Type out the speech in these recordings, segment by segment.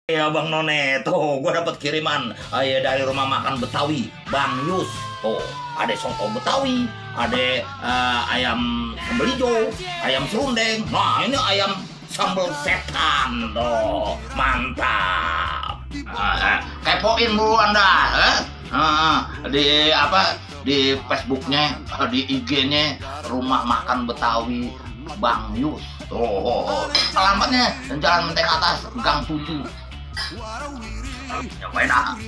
Ya Bang None, tuh gue dapat kiriman dari rumah makan Betawi, Bang Yus. Tuh ada soto Betawi, ada ayam sambal hijau, ayam serundeng. Nah ini ayam sambal setan, tuh mantap. Kepoin dulu Anda, di apa di Facebooknya, di IG-nya rumah makan Betawi Bang Yus. Tuh alamatnya Jalan Menteng Atas, Gang 7. Nyobain ah.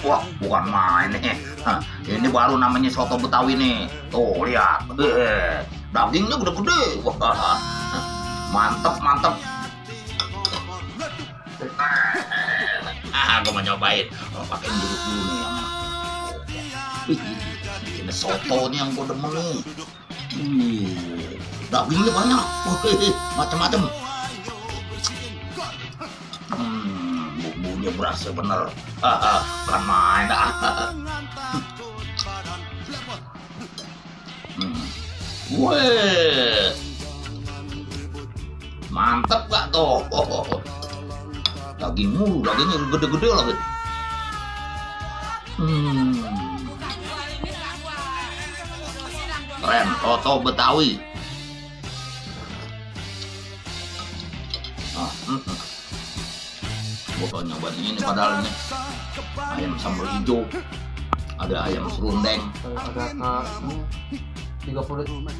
Wah, bukan main nih. Ini baru namanya soto Betawi nih. Tuh lihat, dagingnya gede-gede. Wah, mantep mantep. Gue mau nyobain. Pakai jeruk dulu nih. Ini soto nih yang gue demen nih. Dagingnya banyak. Macam-macam. Bumbunya berasa bener. Kan main Weh, mantep gak tuh? Dagingnya gede-gede lagi. Keren, soto Betawi. Gue pengen nyobain ini padahal ini ayam sambal hijau, ada ayam serundeng. Ada 30 menit.